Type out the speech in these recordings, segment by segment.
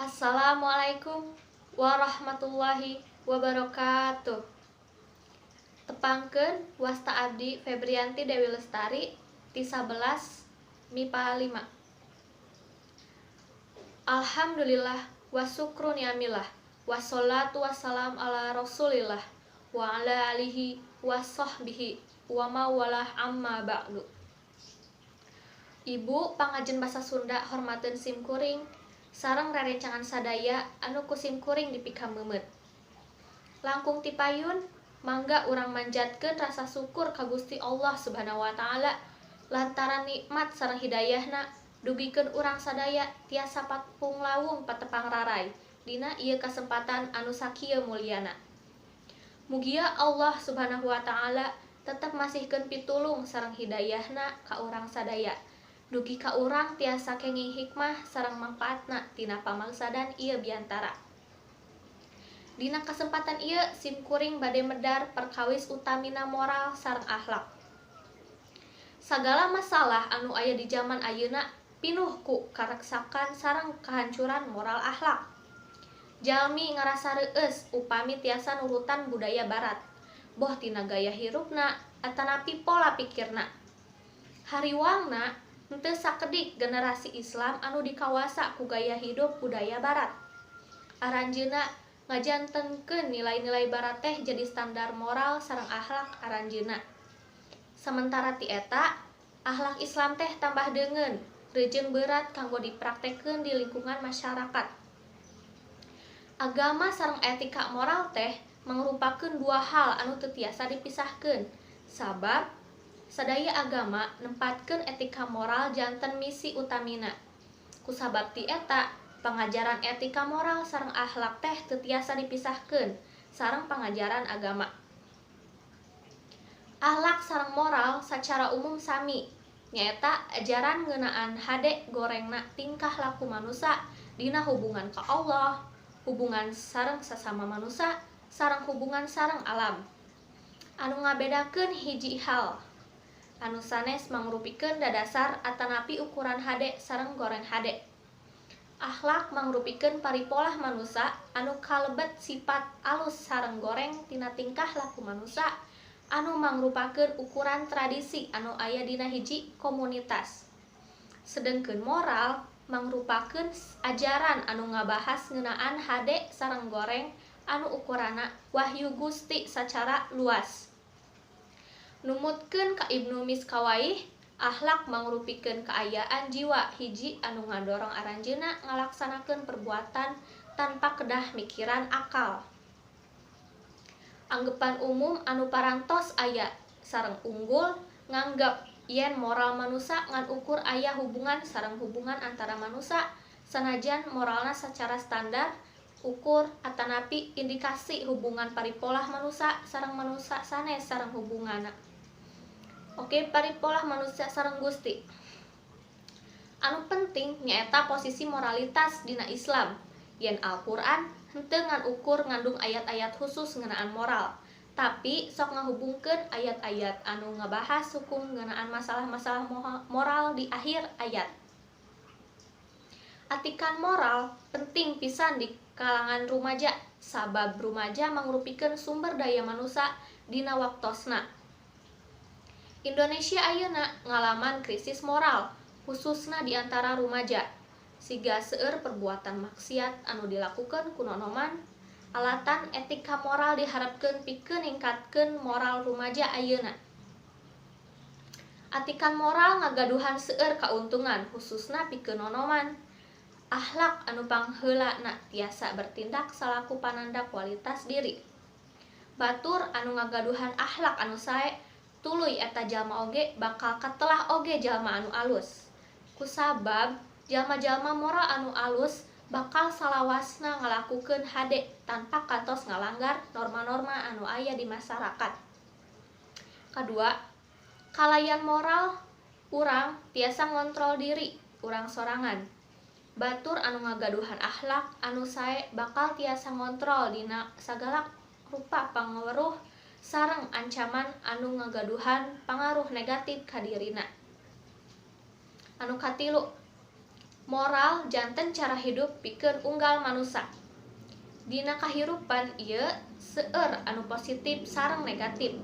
Assalamualaikum warahmatullahi wabarakatuh. Tepangkeun, wasta abdi Febrianti Dewi Lestari ti 11 MIPA 5. Alhamdulillah wa syukru ni'amillah, wassalatu wassalam ala Rasulillah wa ala alihi wa sahbihi wa mawalah, amma ba'du. Ibu pangajen basa Sunda hormateun sim kuring sareng rerencangan sadaya anu ku sim kuring dipikameumeut. Langkung ti payun, mangga urang manjatkeun rasa syukur ka Gusti Allah Subhanahu wa Ta'ala lantaran nikmat sareng hidayahna dugikeun urang sadaya tiasa papunglawung patepang raray dina ieu kasempatan anu sakieu mulyana. Mugia Allah Subhanahu wa Ta'ala tetep masihkeun pitulung sareng hidayahna ka urang sadaya dugi ka urang tiasa kenging hikmah sareng mangpaatna tina pamangsadan ieu biantara. Dina kasempatan ieu sim kuring bade medar perkawis utamina moral sareng akhlak. Sagala masalah anu aya di jaman ayeuna pinuh ku kareksakan sareng kahancuran moral akhlak. Jalmi ngarasa reueus upami tiasa nurutan budaya Barat, boh tina gaya hirupna atanapi pola pikirna. Hariwangna, henteu sakedik generasi Islam anu dikawasa ku gaya hidup budaya Barat. Aranjeunna ngajantenkeun nilai-nilai Barat teh jadi standar moral sareng akhlak aranjeunna. Sementara ti eta, akhlak Islam teh tambah deungeun rejeung berat kanggo dipraktekkeun di lingkungan masyarakat. Agama sareng etika moral teh mangrupakeun dua hal anu teu tiasa dipisahkeun, sabab sadaya agama nempatkeun etika moral janten misi utamina. Kusabab ti eta, pangajaran etika moral sareng akhlak teh teu tiasa dipisahkeun sareng pangajaran agama. Akhlak sareng moral sacara umum sami, nyaeta ajaran ngeunaan hade gorengna tingkah laku manusa dina hubungan ka Allah, hubungan sareng sasama manusa, sareng hubungan sareng alam. Anu ngabedakeun hiji hal anu sanes mangrupikeun dadasar atanapi ukuran hade sareng goreng hade. Akhlak mangrupikeun paripolah manusa anu kalebet sifat alus sareng goreng tina tingkah laku manusa anu mangrupakeun ukuran tradisi anu aya dina hiji komunitas. Sedengkeun moral mangrupakeun ajaran anu ngabahas ngeunaan hade sareng goreng anu ukuranna wahyu Gusti sacara luas. Numutkeun ka Ibnu Miskawaih, akhlak mangrupikeun kaayaan jiwa hiji anu ngadorong aranjeunna ngalaksanakeun perbuatan tanpa kedah mikiran akal. Anggepan umum anu parantos aya sareng unggul nganggep yen moral manusa ngan ukur aya hubungan sareng hubungan antara manusa, sanajan moralna sacara standar ukur atanapi indikasi hubungan paripolah manusa sareng manusa sanes sareng hubunganna oge paripolah manusia sareng Gusti. Anu penting nyaeta posisi moralitas dina Islam, yen Al-Qur'an henteu ngan ukur ngandung ayat-ayat khusus ngeunaan moral, tapi sok ngahubungkeun ayat-ayat anu ngabahas hukum ngeunaan masalah-masalah moral di akhir ayat. Atikan moral penting pisan di kalangan rumaja, sabab rumaja mangrupikeun sumber daya manusa dina waktosna. Indonesia ayeuna ngalaman krisis moral, khususna di antara rumaja. Siga seueur perbuatan maksiat anu dilakukeun ku nonoman. Alatan etika moral diharepkeun pikeun ningkatkeun moral rumaja ayeuna. Atikan moral ngagaduhan seueur kauntungan, khususna pikeun nonoman. Akhlak anu pangheulana tiasa bertindak salaku pananda kualitas diri. Batur anu ngagaduhan akhlak anu sae, tuluy eta jalma oge bakal katelah oge jalma anu alus. Kusabab jalma-jalma moral anu alus bakal salawasna ngalakukeun hade tanpa kantos ngalanggar norma-norma anu aya di masyarakat. Kadua, kalayan moral urang tiasa ngontrol diri urang sorangan. Batur anu ngagaduhan akhlak anu sae bakal tiasa ngontrol dina sagala rupa pangaweruh sareng ancaman anu ngagaduhan pangaruh negatif ka dirina. Anu katilu, Moral janten cara hidup pikeun unggal manusa. Dina kahirupan ieu seueur anu positif sareng negatif.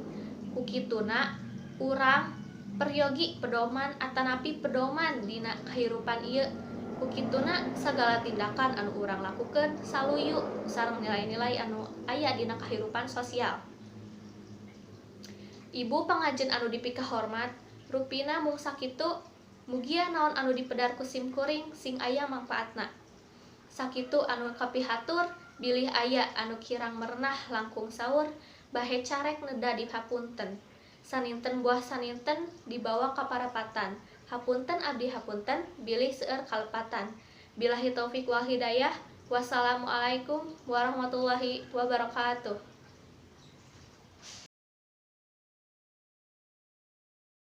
Ku kituna urang peryogi pedoman atanapi pedoman dina kahirupan ieu. Ku kituna sagala tindakan anu urang lakukeun saluyu sareng nilai-nilai anu aya dina kahirupan sosial. Ibu pangajen anu dipikahormat, rupina mung sakitu mugia naon anu dipedar ku simkuring sing aya mangpaatna. Sakitu anu kapihatur, bilih aya anu kirang merenah langkung saur, bahe carek neda dihapunten. Saninten buah saninten dibawa ka parapatan. Hapunten abdi hapunten bilih seueur kalepatan. Billahi taufik wal hidayah. Wassalamualaikum warahmatullahi wabarakatuh.